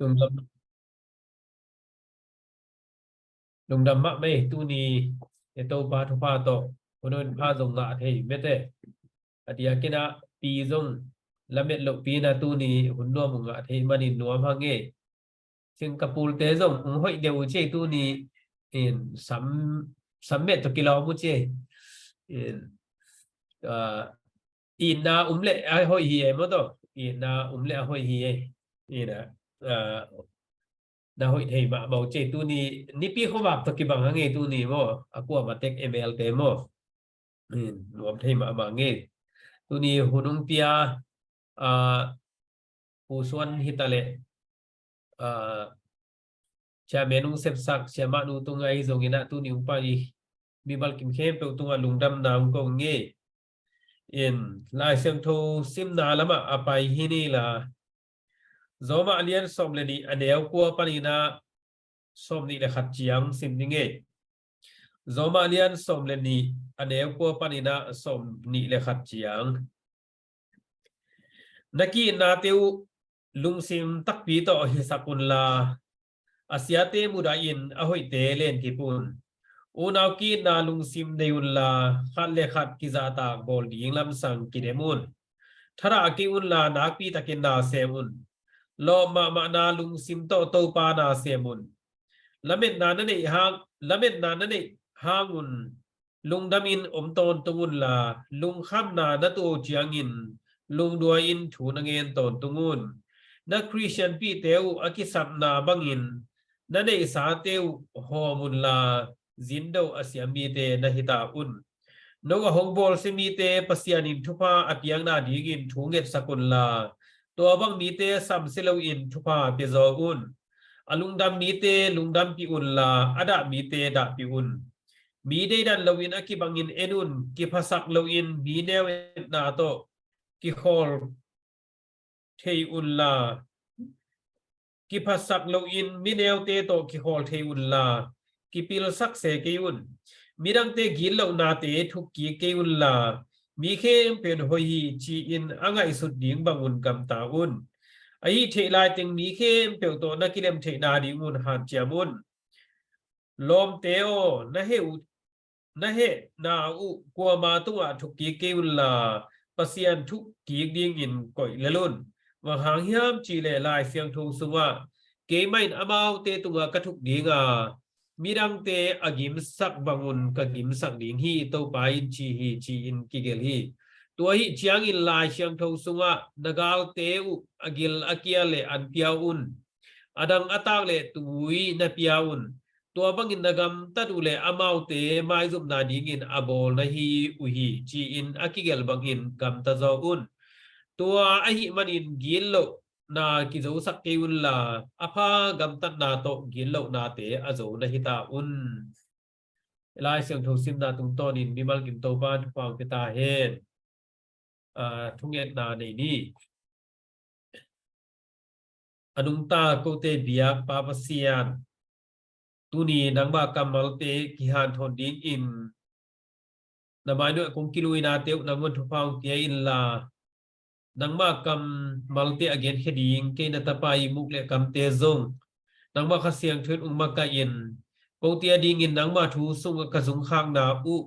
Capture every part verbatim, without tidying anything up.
Lungdam, lungdam mahmah ei. Tuni i Topa thupha tawh hun honpa zong ngah thei mete. A diakin ah pi zong lamet lohpi in ah tuni hun nuam uh ngah thei manin nuam hang ei. Singapore te zong hong hoih deuh uh ci ei. Tuni in sam, sam met tawh kilawm uh ci ei. In, ah, itna um leh a hoih hi ei maw taw. Itna um leh a hoih hi ei. Ina, ah, na hoih thei mahmah uh ci ei. Tuni nipi khuavak tawh kibang hang ei tuni maw. A kuamah tek M L te maw. In, nuam thei mahmah ngei. Tuni hun hong pia, ah, Pu Suan hi ta leh, ah, chairman hong sepsak, siamahnu tung ahi zongin ah tuni hong pai mimal kim khempeuh tungah lungdamna hong ko ngei. In, Lai Siangtho simna lamah a pai hi ni la. Roma lian sawm le nih a neu kua panin ah sawm nih le khat ciang sim ding ei. Roma lian sawm le nih a neu kua panin ah sawm nih le khat ciang. Na ki-itnate uh lungsim takpi tawh hisak unla, a siate mudahin a hoihte lenkip un. Unau ki-itna lungsim nei unla, khat le khat kizahtak bawl ding lamsang kidem un. Thadah kei unla, nakpitakin na sem un. Lawp mahmahna lungsim tawh Topa na sem un. Lametna na neih hang, lametna na neih hang un lungdamin om tawntung unla, lungkhamna na tuah uh ciangin lungduai-in thu na ngen tawntung un. Na Khristianpihte uh a kisapna bangin na neihsate uh hawm unla, zindo a siam mite na hi ta un. No a hong bawlsia mite Pasian in thupha a piakna dingin thu ngetsak unla, tua bang mite samsia loin thupha piazaw un. A lungdam mite lungdampih unla, a dah mite dahpih un. Mi deidan loin a kibangin en un. Kiphasak loin mi neu-etna tawh kikhawl thei unla, kiphasak loin mi neute tawh kikhawl thei unla, kipilsak se kei un. Midangte gitlohnate thukkik kei unla, mi khempeuh in hoih hi ci-in a ngaihsut ding bangun gamta un. Ahi theih laiteng mi khempeuh tawh na kilem theihna dingun hanciam un. Lawmte aw, na heh uh, na hehna uh kuama tungah thukkik kei unla, Pasian thukkik dingin koih lel un. Bang hang hiam cihleh Lai Siangtho sungah, keimah in amaute tungah ka thuk dinga, midangte a gimsak bangun ka gimsak ding hi, Topa in ci hi, ci-in kigelh hi. Tua ahih ciangin Lai Siangtho sungah na galte uh a gil a kial le an pia un. A dang a tak le tui na pia un. Tua bangin na gamtat uh le amaute maizumna dingin a bawl na hi uh hi, ci-in a kigelh bangin gamta zaw un. Tua ahih manin gitlohna kizosak kei unla, a pha gamtatna tawh gitlohnate a zo na hi ta un. Lai Siangtho simna tungtawnin mimal kim Topa thupha hong pia ta hen. Aa, thungetna nei ni. A nungta kote biak Pa Pasian, tuni nangma kammalte kihanthawn dingin na mainuai kong kiluinate uh nangun thupha hong pia inla, nangma kammalte a genkhia ding kei na tapa ihmuk le kamte zong nangma Kha Siangtho in hong makaih in, kote a dingin nangma thu sungah ka zungkhakna uh,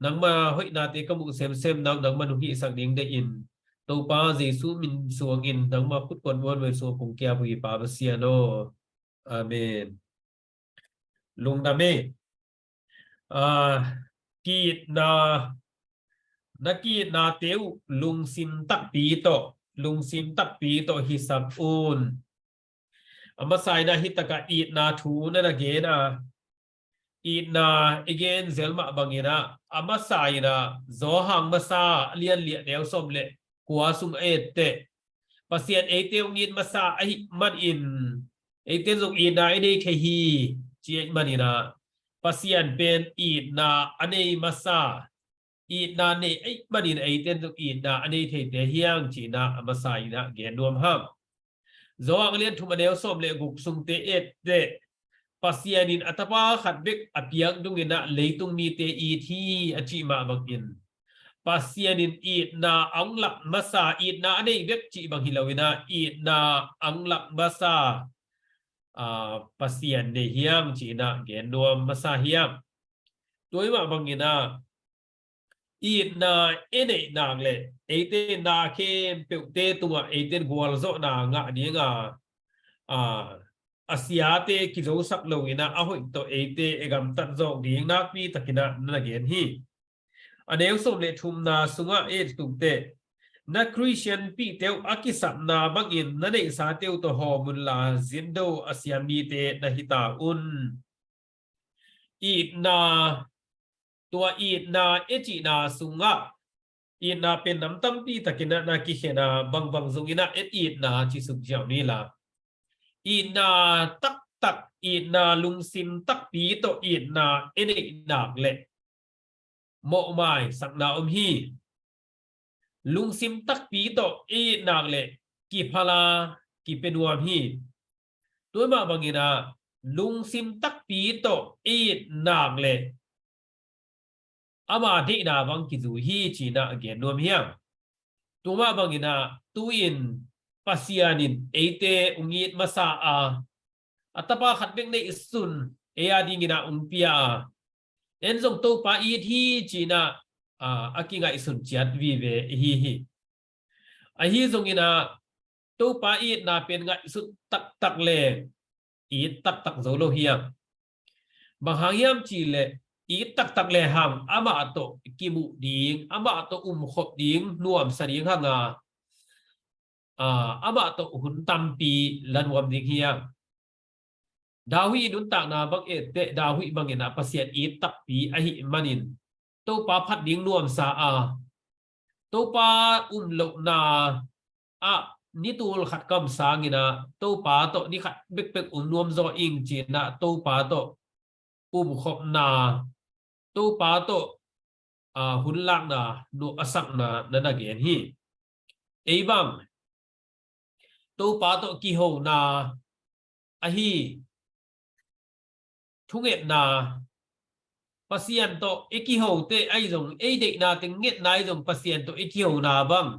nangma hoihnate ka muh semsemna uh nangman hong hihsak ding deihin, Topa Jesu min suangin nangma khut kuan muanmuan sungah kong kiap uh hi Pa Pasian aw. Amen. Lungdam ei. Aa, ki-itna, na ki-itnate uh lungsim takpi tawh, lungsim takpi tawh hisak un. A masa in ah hih takah itna thu na na gen a, itna i gen zel mah bangin ah, a masa in ah Johan masa lian li a neu sawm le kua sung a etteh, Pasian eite hong it masa ahih manin eite zong itna i nei thei hi, ci ahih manin ah, Pasian pen itna a nei masa, itna nei ahih manin eite zong itna a nei theite hi hang, ci-in ah a masa in ah gen nuam hang. Johan lian thum a neu sawm le guk sungte etteh, Pasian in a tapa khat bek a piak dungin ah leitung mite it hi a cih mah bangin, Pasian in itna a hong lak masa, itna a nei bek cih bang hi lo in ah, itna a hong lak masa, aa, Pasian nei hiam ci-in ah gen nuam masa hiam? Tua ahih mah bangin ah, itna i neih nak leh eite na khempeuhte tungah eite in gualzawhna ngah ding a, aa, a siate kizosak lo in ah, a hoih tawh eite i gamtat zawk ding nakpi takin ah na gen hi. A neu sawm le thumna sungah i et teh, na Khristianpihte uh a kisapna bangin na neihsate uh tawh hawm unla, zindo a siam mite na hi ta un. Itna, tua itna i cihna sungah, itna pen nam tampi takin ah na kikhen a, bangbang zongin ah i itna ci suk ziau ni la. Itna taktak, itna lungsim takpi tawh itna i neih nak leh mawhmaisakna om hi. Lungsim takpi tawh i it nak leh kiphal a, kipia nuam hi. Tua mah bangin ah, lungsim takpi tawh i it nak leh ama deihna bang kizui hi ci-in ah gen nuam hi hang. Tua mah bangin ah, tu-in Pasian in eite hong it masa a, a tapa khat bek neihsun ei a dingin ah hong pia a, en zong Topa it hi ci-in ah, aa, a kingaihsun ciat vive i hi hi. Ahi zongin ah, Topa itna pen ngaihsut taktak leng it taktak zo lo hi hang. Bang hang hiam cih leh, it taktak le hang amah tawh kimuh ding, amah tawh umkhop ding nuamsa ding hang a, aa, amah tawh hun tampi la nuam ding hi hang. David i nuntakna bang et teh, David bangin ah Pasian it takpi ahih manin Topa phat ding nuamsa a, Topa um lohna ah ni tul khat kam sangin ah Topa tawh ni khat bekbek um nuam zaw ing ci-in ah Topa tawh umkhopna, Topa tawh, aa, hun lakna, nuamsakna na na gen hi. Ei bang Topa tawh kihona ahi thungetna, Pasian tawh i kiho teh ahi zong, ei deihna teng ngetna ahi zong Pasian tawh i kihona bang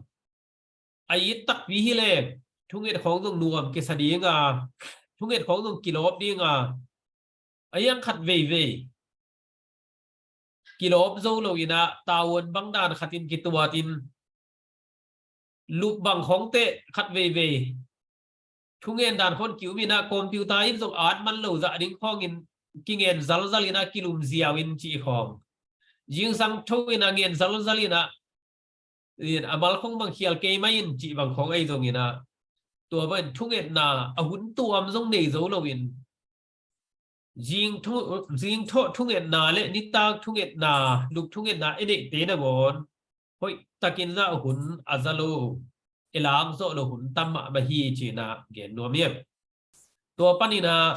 a it takpi hi leng, thunget khawng zong nuam kisa ding a, thunget khawng zong kilawp ding a, a hiang khat veivei kilawp zo lo in ah, tavuan bang dan khatin kituatin, lup bang khawng teh khat veivei thungen dan khawng ki-um in ah, computer in zong at man lo zah ding khawngin kingen zalzal in ah, kilum ziau in cih khawng. Zingsang tho in ah ngen zalzal in ah, in a mal khawng bang khial kei mai in cih bang khawng ahi zongin ah, tua bangin thungetna a hun tuam zong nei zo lo in, zing thu-, zing thawh thungetna le nitak thungetna, lup thungetna i neihte nangawn hoih takin zah hun a za lo, i lak zawh lo hun tam mahmah hi ci-in ah gen nuam hi. Tua panin ah,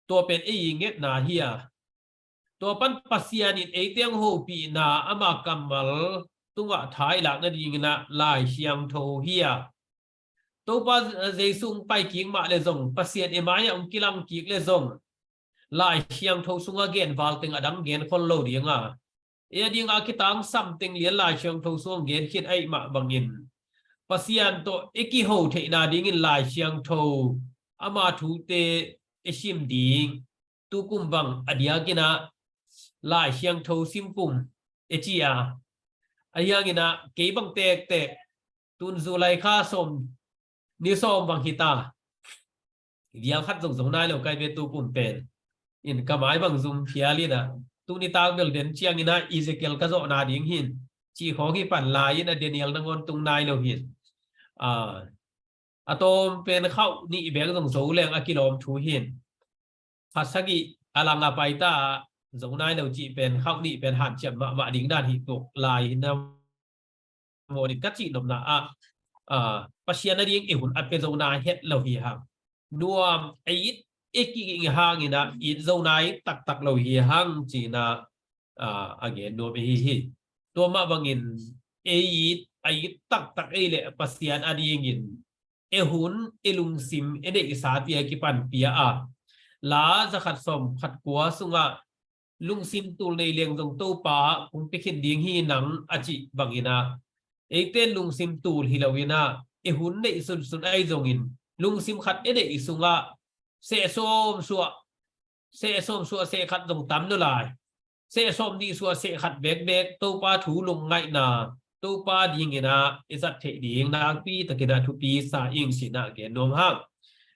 tua pen ei i ngetna hi a, tua pan Pasian in eite hong hopihna, ama kammal tungah tha i lak nadingin ah Lai Siangtho hi a, Topa Jesu hong pai kik mah le zong, Pasian i mai-ah hong kilang kik le zong, Lai Siangtho sungah gen val teng a dang gen khol lo ding a, ei a dingah kitangsam teng lian Lai Siangtho sungah gen khit ahih mah bangin, Pasian tawh i kiho theihna dingin Lai Siangtho, ama thute i sim ding. Tu kum bang a diakin ah Lai Siangtho sim kum i ci a, a hiangin ah kei bang tektek, tun July kha sawm, ni sawm bang hi ta. Vial khat zong zo nai lo kai ve tu kum pen. In ka mai bang zum phial in ah, tu nitak bel den ciangin ah Ezekiel ka zawhna ding hi in, cih khawng hi pan lai in ah Daniel nangawn tung nai lo hi in. Aa, a tawm pen khauh nih bek zong zo leng a kilawm thu hi in. Kha sagih a lang a pai ta, zo nai lo cih pen khauh nih pen hanciam mahmah ding dan hi tuk lai hi na. Maw, in ka cih nopna ah, aa, Pasian a ding i hun a pia zo nai het lo hi hang. Nuam, a it i kiging hangin ah it zo nai taktak lo hi hang ci-in ah, aa, a gen nuam i hi hi. Tua mah bangin ei it, a it taktak ei leh Pasian a dingin i hun, i lungsim, i neihsa tia kipan pia a, la za khat sawm khat kua sungah lungsim tul nei leng zong Topa kong pia khin ding hi nang a cih bangin ah, eite lungsim tul hi lo in ah, i hun neih sunsun ahi zongin lungsim khat i neih sungah seh sawm suah, seh sawm suah seh khat zong tam lo lai. Seh sawm nih suah seh khat bekbek Topa thu lungngaihna, Topa dingin ah i zat theih ding nakpi takin ah thupi sa ing cih ah gen nuam hang.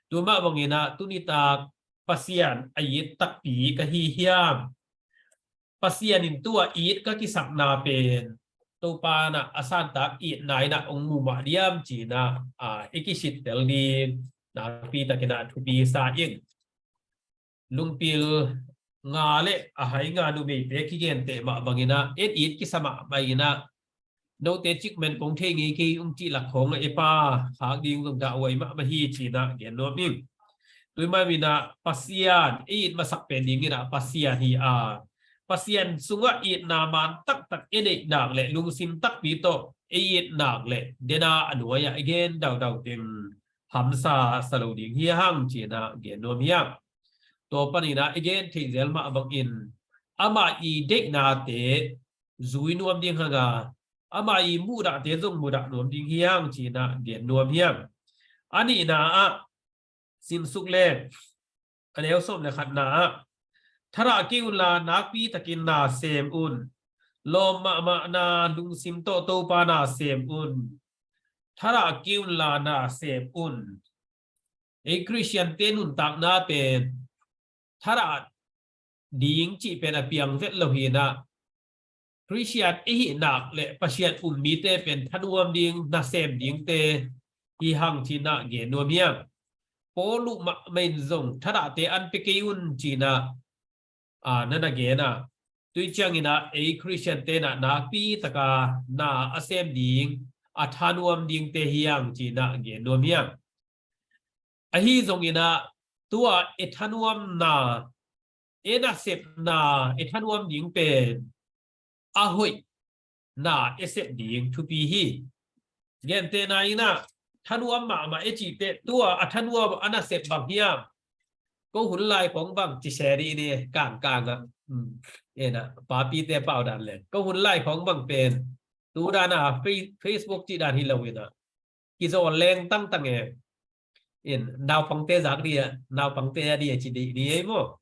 Tua mah bangin ah tuni tak Pasian a it takpi ka hi hiam? Pasian in tua it ka kisakna pen Topa in ah a santak itna in ah hong mu mah diam cih ah, a, i kisittel ding nakpi takin ah thupi sa ing. Lungpil nga le a hai nga numeite kigenteh mah bangin ah, et it kisa mah bangin ah, note cikmen kong thei ngei kei ung cih lak khawng ah i pa khak ding zong dah huai mahmah hi cih ah gen nuam ing. Tua mah bangin ah Pasian i it masak pen dingin ah Pasian hi a, Pasian sungah itna man taktak i neih nak le lungsim takpi tawh i it nak le dena a nuai-ah i gen daudau teng hamsa sa lo ding hi hang cih ah gen nuam hiam? Tua panin ah i gen theih zel mah bangin ama i deihnate zui nuam ding hang a, ama i muhdahte zong mudah nuam ding hi hang cih ah gen nuam hiam? A nihna ah, simsuk le a neu sawm le khatna ah, thadah kei unla nakpi takin na sem un. Lawm mahmahna lungsim tawh Topa na sem un. Thadah kei unla na sem un. Ei Khristiante nuntakna pen thadah ding cih pen a piang vet lo hi in ah, Khristian i hih nak le Pasian um mite pen thanuam ding, nasem dingte hi hang cih ah gen nuam hiam? Paul uh mahmah in zong thadahte an pia kei un cih ah, a, na na gen a. Tua ciangin ah ei Khristiante in ah nakpi taka na a sem ding, a thanuam dingte hi hang cih ah gen nuam hiam? Ahi zongin ah tua i thanuamna, i nasepna, i thanuam ding pen a hoihna i sep ding thupi hi. Gentehna in ah thanuam mahmah i cih teh tua a thanuam a nasep bang hiam? Ko hun lai khawng bang ci se dih ni kangkang ah. Um, en ah, papite pau dan leng. Ko hun lai khawng bang pen tu dan a Fe-, Facebook cih dan hi lo in ah kizawl leng tangtang e. In, naupangte zak dih a, naupangte a dih a ci dih ni ei maw?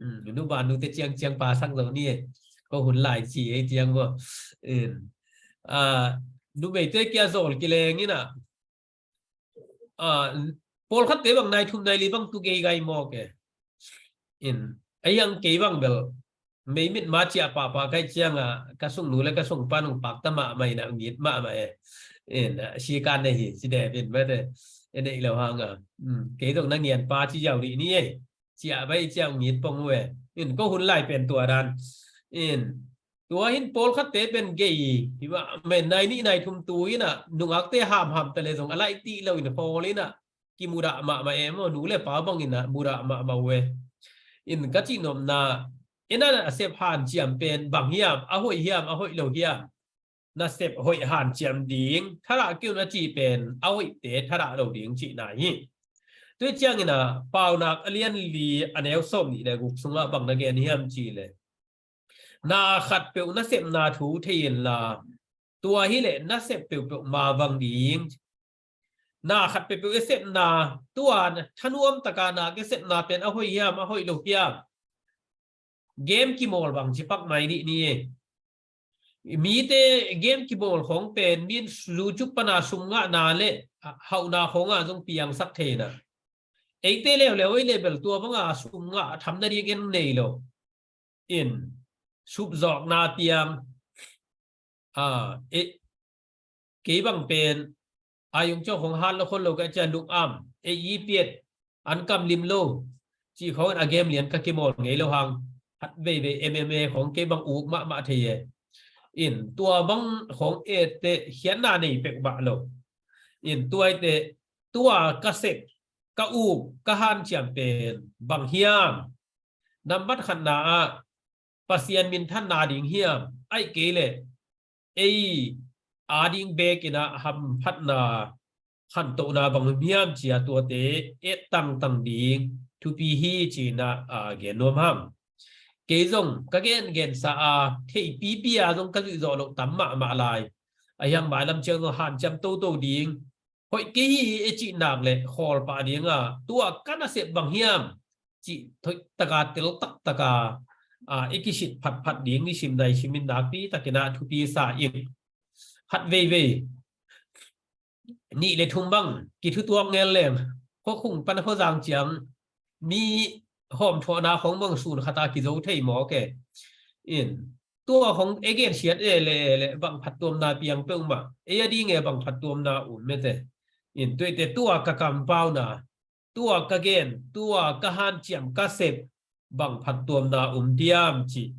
Um, nu ba nute ciangciang pa sang zo ni ei. Ko hun lai ci ei ciang maw? In, a, numeite kia zawl kileng in ah, a, pawlkhatte bang nai thum nai li bang tu gei gai mawk e. In, a hiang kei bang bel meimit ma ciah pahpah kai ciang a ka sungnu le ka sungpa nung pakta mahmah in ah ngit mahmah e. In, a, sikan nei hi ci deh in mate. E nei lo hang a. Um, kei zong na ngian pa ci ziau dih ni e. Ciah bai ciah ngit pong uh e. In, ko hun lai pen tua dan. In, tua hin pawlkhatte pen gei hi mah men nai nih nai thum tu in ah nungakte hamham ta le zong a laih tih lo in hawl in ah kimudah mahmah e maw, nu le pa bang in ah mudah mahmah uh e. In ka cih nopna, i na nasep hanciam pen bang hiam, a hoih hiam, a hoih lo hiam? Nasep hoih hanciam ding, thadah kei un a cih pen a hoihte thadah lo ding cihna hi. Tua ciangin ah Paunak a lian li a neu sawm nih le guk sungah bang na gen hiam cih le, na khat peuh nasepna thu thei inla, tua hi leh nasep peuhpeuh mavang ding. Na khat peuhpeuh i sepna, tua thanuam taka nak i sepna pen a hoih hiam, a hoih lo hiam? Game kimawl bang ci pak mai dih ni. Mite game kimawl khawng pen min YouTube pana sum ngahna le hauhna khawngah zong piangsak theina. Eite leuleu ei le bel tua banga sum ngah tham nading en nei lo. In, supzawkna tiang, a, e, kei bang pen a yung ciang hong han lo khol lo ka cian lung am, e, i piet an kam lim lo ci khawng in a game lian ka kimawl ngei lo hang. Hat veivei M M A khawng kei bang uk mahmah thei e. In, tua bang khawng e te khiatna nei pek bah lo. In, tua i te tua ka sep ka uk ka hanciam pen bang hiam? Nambat khatna ah Pasian minthanna ding hiam, aih kei leh ei ading bekin ah hamphatna khantohna bang hiam cia tuate et tangtang ding thupi hi cih ah, a, gen nuam hang. Kei zong ka gengensa a, theihpipi a zong ka zuih zawh loh tam mahmah lai. Ahi hang mailam ciang zong hanciam toto ding, hoih kei hi i cih nak le khawl pah ding a, tua ka nasep bang hiam cih thoih taka tel taktaka, a, i kisit phatphat ding i sim nai simin nakpi takin a thupi sa ing. Khat veivei nih le thum bang kithutuak ngel leng, khuakhung pan khuazang ciang mi hawmthuahna khong bang sun khata kizo thei maw ke. In, tua khong e gensiat e le e le bang phattuamna piang peuhmah, e a ding e bang phattuamna um mete. In, tuite tua ka kampauna, tua ka gen, tua ka hanciam ka sep, bang phattuamna um diam cih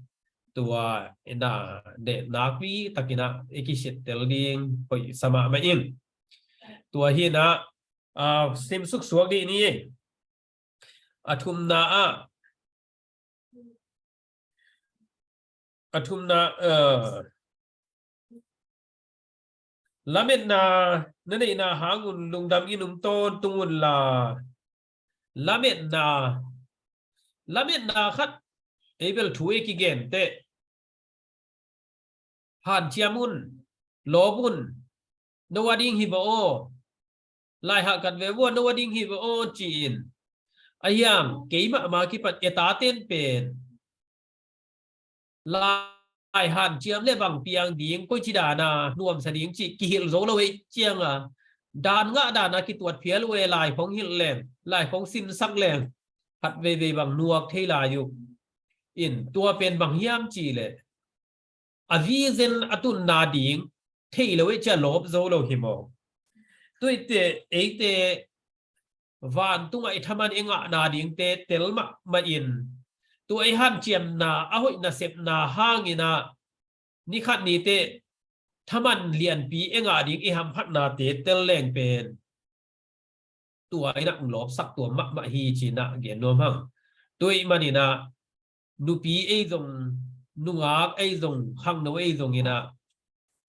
tua ina de nakpi takin a i kisit tel ding hoih sa mahmah ing. Tua hi na, a, sim suksuak dih ni. A thumna ah, a thumna, a, lametna na neihna hangun lungdam in um tawntung unla. Lametna, lametna khat ei bel thu ei kigenteh, hanciam un, lawp un, no a ding hi va aw, laihah kat ve vua, no a ding hi va aw ci-in. Ahiang kei mahmah kipan e taten pen lai hanciam le bang piang ding, koici dana nuamsa ding cih kihilh zo lo ei cianga, dan ngah dana kituat phial uh e, lai khong hilh leng, lai khong sinsak leng, khat veivei bang nuak thei lai uh. In, tua pen bang hiam cih leh a vision a tunna ding thei lo ei cia lawp zo lo hi maw? Tuite eite vantungah i thaman i ngahna dingte tel mahmah in, tua i hanciamna a hoih nasepna hangin ah nikhat nite thaman lianpi i ngah ding i hamphatnate tel leng pen tua in ah lawpsak tua mahmah hi ci-in ah gen nuam hang. Tua ahih manin ah nupi ei zong, nungak ei zong, khangno ei zong in ah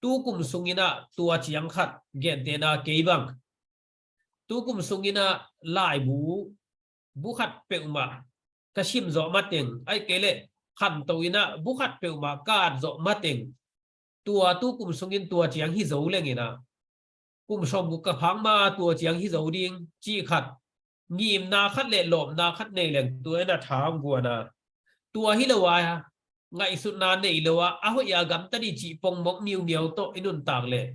tu kum sungin ah tua ciang khat, gentehna kei bang tu kum sungin ah laibu bu khat peuhmah ka sim zawh mateng, ahih kei leh khanto in ah bu khat peuhmah ka at zawh mateng, tua tu kum sungin tua ciang hi zo leng in ah kum sawmguk ka phak ma tua ciang hi zo ding cih khat, ngimna khat le lawpna khat nei leng tua in ah tha hong guan a, tua hi lo a ngaihsutna nei lo a, a hoih a gamta dih cih pongmawk miumiau tawh i nuntak leh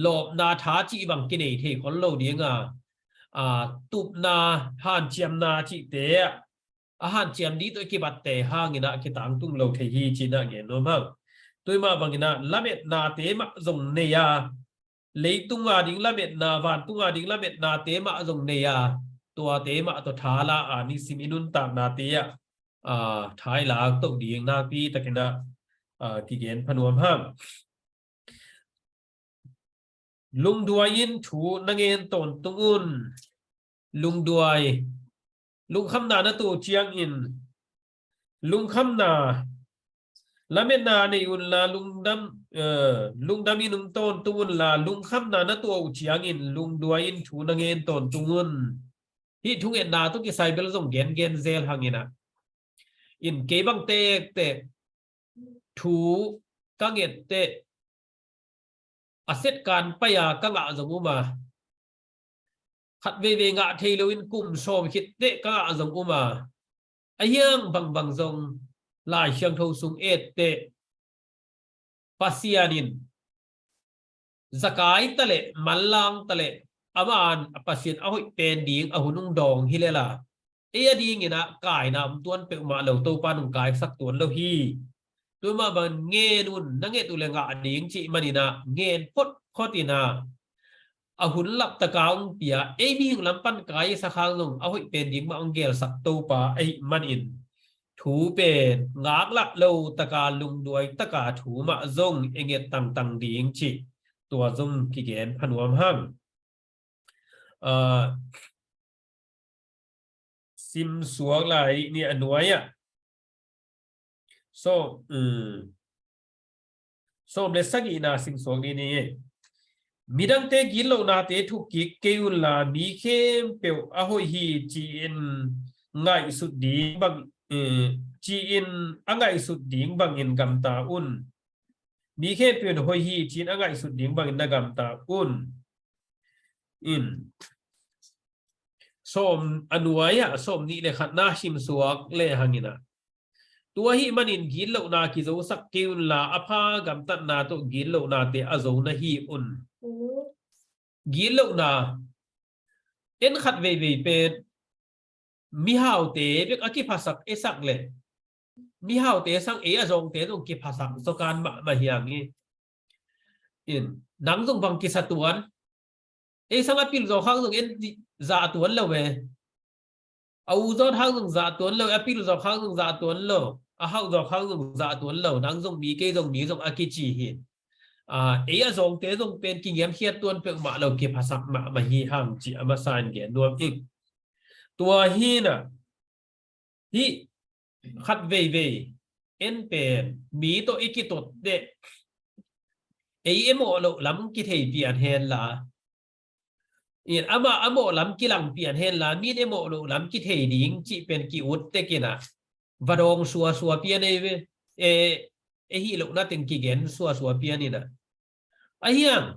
lawpna tha cih bang kinei thei khol lo ding a, a, tupna, hanciamna cihte ah a hanciam dih tawh i kibatte hangin ah kitangtung lo thei hi ci-in ah gen nuam hang. Tua mah bangin ah lametnate mah zong nei a, leitunga ding lametna, vantunga ding lametnate mah zong nei a, tuate mah tawh tha la a nisim i nuntaknate ah, a, tha i lak toh ding nakpi takin ah, a, kigen pha nuam hang. Lungduai in thu na ngen tawntung un. Lungduai, lungkhamna na tuah uh ciangin, lungkhamna, lametna nei unla lungdam, eh, lungdam in um tawntung unla, lungkhamna na tuah uh ciangin lungduai in thu na ngen tawntung un. Hih thungetna tawh kisai bel zong gengen zel hangin ah, in, kei bang tektek thu ka nget teh a setkan pai-a ka ngah zong um a, khat veivei ngah thei loin kum sawm khit teh ka ngah zong um a, ahiang bangbang zong Lai Siangtho sung et teh Pasian in zakai ta leh, manlang ta leh, aman a Pasian a hoih pen ding a hun hong dawng hi lel a, ei a dingin ah kaina om tuan peuhmah lo, Topa in hong kaisak tuan lo hi. Tua mah bangin ngen un, na nget uh leh ngah ding cih manin ah ngen photphot in ah, a hun laptaka hong pia, ei mihing lam pan kaisak hang zong a hoih pen ding mah hong gelsak Topa ahih manin thu pen ngaklah lo taka, lungduai taka thu mah zong i nget tangtang ding cih tua zong kigen pha nuam hang. Ah, sim suak lai ni a nuai ah. So, um, sawm le sagihna sim suak ni ni. Midangte gitlohnate thuk kik kei unla, mi khempeuh a hoih hi ci-in ngaihsut ding bang eh, ci-in a ngaihsut ding bangin gamta un. Mi khempeuh in hoih hi ci-in a ngaihsut ding bangin na gamta un. In, sawm a nuai-ah sawm nih le khat na simsuak le hangin ah, tua ahih manin gitlohna kizosak kei unla a pha gamtatna tawh gitlohnate a zo na hi un. Gitlohna en khat veivei pen mihaute bek a kiphasak e sak le mihaute sang ei a zawngte zong kiphasak zaw kan mahmah hi hang hi. In, nang zong bang kisa tuan, ei sang a pil zawk hang zong en zah tuan lo e. A u zawk hang zong zah tuan lo, a pil zawk hang zong zah tuan lo, a hauh zawk hang zong zah tuan lo, nang zong mi kei zong mi zong a kici hi. A, ei a zawngte zong pen kingiamkhiat tuan peuhmah lo, kiphasak mahmah hi hang ci a masa in gen nuam ing. Tua hi na, hih khat veivei en pen mi tawh i kitot deh, ei i mawh loh lam kithei pian hen la, in, amah a mawh lam kilang pian hen la, mi in i mawh loh lam kithei ding cih pen ki-ut tekin ah va dawng suasua pian ei ve. E, e hih lohna teng kigen suasua pian in ah. A hiang,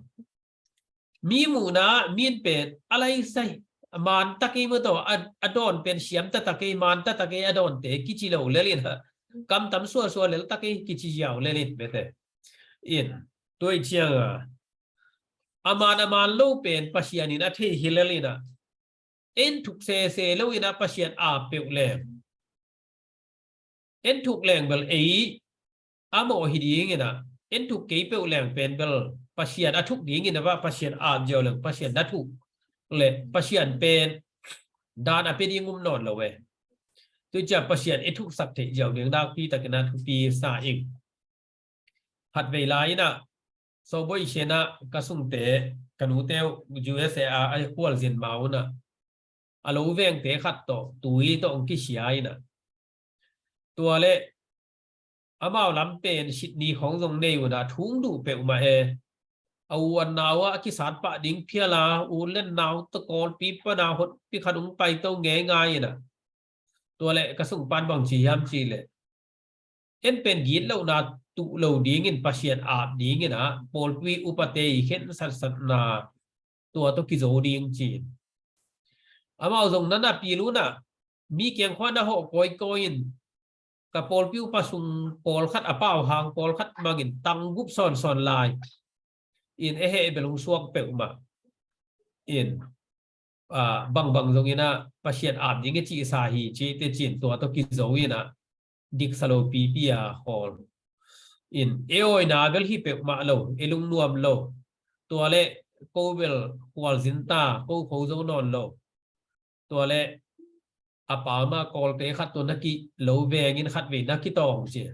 mi muhna ah mi in pen a laisai, a man ta kei maw taw, a, a dawn pen siam ta ta kei, man ta ta kei, a dawnte kici lo lel in ah, kam tam suasua lel ta kei kici ziau lel in bete. In, tua i ciang a, a man a man lo pen Pasian in a thei hi lel in ah, en thuk sese lo in ah Pasian a peuh leng, en thuk leng bel ei a mawh hi ding in ah, en thuk kei peuh leng pen bel Pasian a thuk ding in ah, va Pasian a ziau leng Pasian na thuk le Pasian pen dan a pia ding um nawn lo e. Tua ciang Pasian i thuksak theih ziau ding nakpi takin a thupi sa ing. Khat vei lai in ah, Sawboi Sian ah ka sungte, ka nute uh U S A a, a khualzin ma un ah, a lo vengte khat tawh tui tawh hong kisia in ah, tua le amau lam pen Sydney khawng zong nei un ah, thung duh peuhmah e. A u a nau ah a kisat pah ding phial a, u le nau tawh Kawlpi pan a hotpi khat hong pai to ngeingai in ah, tua le ka sung pan bang ci hiam cih leh, en pen gitlohna tuh lo dingin Pasian ap dingin ah pawlpi upate i khen satsatna tua tawh kizo ding ci-in. Amau zong na na pil un ah, mi kiang khua na hawh kawikawi in, ka pawlpi upa sung pawlkhat a pau hang pawlkhat mangin tang gup sawnsawn lai in, e heh bel hong suak peuhmah in, a, bangbang zongin ah Pasian ap ding e cihsa hi ci-in te ci-in tua tawh kizo in ah, diksa lo pipi a khawl in, e awina bel hi peuhmah lo, e lungnuam lo. Tua le ko bel khualzin ta, ko kho zo nawn lo. Tua le a pau mah Kawlte khat tawh na kilo vengin khat vei na kitawng ci.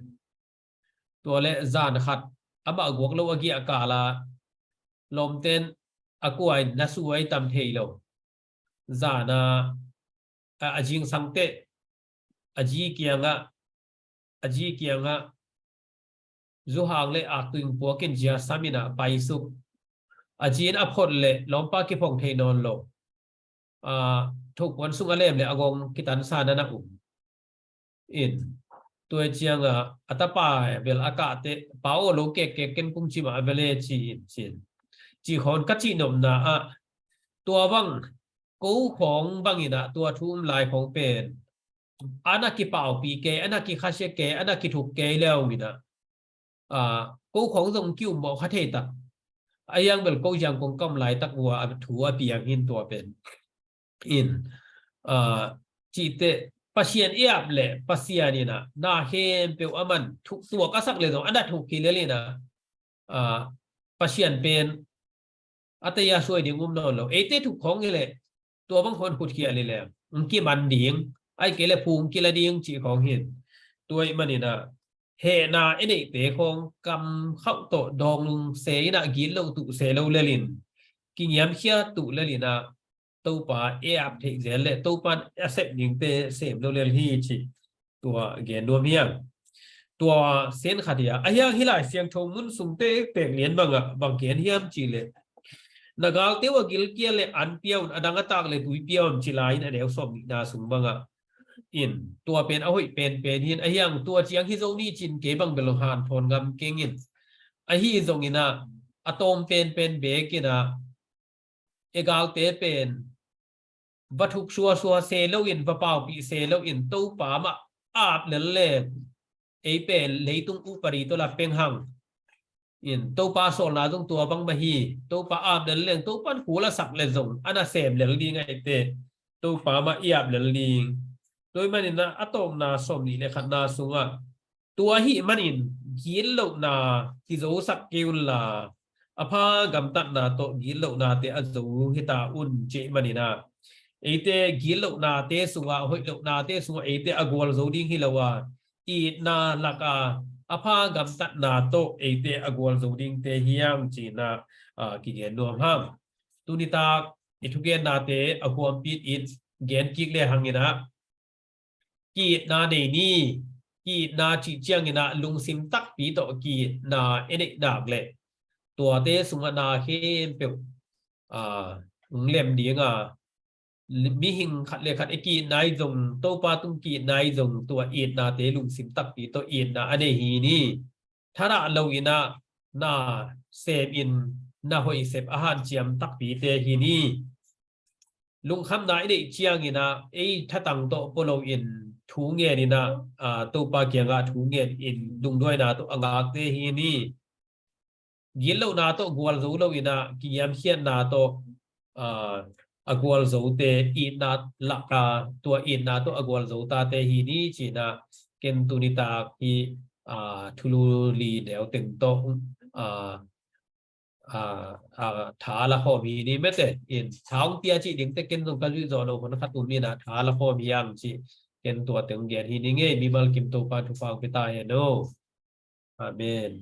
Tua le zan khat amah guak lo a giahkal a lawmten a kuain na suai tam thei lo. Zan a, a, a zingsang teh a zi kiangah, a zi kiangah zuhang le aktuing puakin zia sam in ah paisuk. A zi in a phot le lawmpa kiphong thei nawn lo. A, thopuan sung a lem le a gong kitansa na na um. In, tua ciangah a tapa bel a kah teh, pa aw lo kekkek ken kung ci mah bel e ci-in ci-in. Ci khawng ka cihnopna ah, tua bang ko khawng bangin ah tua thu um lai khawng pen a na kipaupi kei, a na kikhasia kei, a na kithuk kei leu in ah, a, ko khawng zong ki-um mawh kha thei tak. A hiang bel ko ziang kong ka om laitak uh a thu a piang hi in tua pen. In, a, cih teh Pasian i ap le Pasian in ah na khempeuh a man thuk tuak a sak le zong a na thuk hi lel in ah, a, Pasian pen a taya suai ding um nawn lo. Eite thuk khawng hi leh tua bang hon khut khial hi leh hong kiman ding, ahih kei leh phu hong kila ding cih khawng hi. Tua ahih manin ah hehna i neihte khawng kam khauh tawh dawng se in ah gitloh tuh se lo lel in, kingiamkhiat tuh lel in ah, Topa i ap theih zel le Topa in a sep dingte sem lo lel hi ci. Tua gen nuam hi hang. Tua sen khat hi a, a hiang hih Lai Siangtho mun sung tektek lian bangah bang gen hiam cih leh, na galte uh a gilkial le an pia un, a dang a tak le tui pia un ci lai in, a neu sawm nihna sung bangah in, tua pen a hoih penpen hi in, ahi hang tua ciang hi zo ni cin kei bang bel hanthawn ngam keng in. Ahi zongin ah, a tawm penpen bekin ah, e galte pen va thuk suasua se lo in, va paupih se lo in, Topa mah ap lel leng, ei pen leitung upadi tawh la peng hang in, Topa sawlna zong tua bang mah hi. Topa ap lel leng, Topa in kul a sak le zong a nasem lel ding ahih teh, Topa mah i ap lel ding. Tua ahih manin ah, a tawpna sawmnih le khatna sungah, tua ahih manin gitlohna kizosak kei unla, a pha gamtatna tawh gitlohnate a zo hi ta un, cih manin ah, eite gitlohnate sungah, hoihlohnate sungah eite a gualzo ding hi lo a, itna laka a pha gamtatna tawh eite a gualzo dingte hi hang, ci-in ah, ah, kigen nuam hang. Tuni tak i thugennate a huampit in gen kik le hangin ah, ki-itna nei ni. Ki-itna cih ciangin ah lungsim takpi tawh ki-itna i neih dak leh, tuate sungah na khempeuh, aa, hong lem ding a, mihing khat le khat i ki-itna i zong, Topa tung ki-itna i zong, tua itnate lungsim takpi tawh itna a nei hi ni. Thadah lo in ah, na sem in, na hoih sep a hanciam takpite hi ni. Lungkhamna i neih ciangin ah, ei thatang tawh pua lo in thu ngen in ah, aa, Topa kiangah thu ngen in lungduaina tawh a ngakte hi ni. Gitlohna tawh gualzo lo in ah, kiniamkhiatna tawh, aa, a gualzote, itna laka, tua itna tawh a gualzo tate hi ni, ci-in ah ken tuni tak hi, aa, thulu li neu teng tawh, aa, aa, aa, tha la khawm hi ni mate. In tha hong pia cih dingte ken zong ka zuih zawh lo hun khat um in ah, tha la khawm hi hang cih ken tua teng gen hi ni ngei. Mimal kim Topa thupha hong pia ta hen aw. Amen.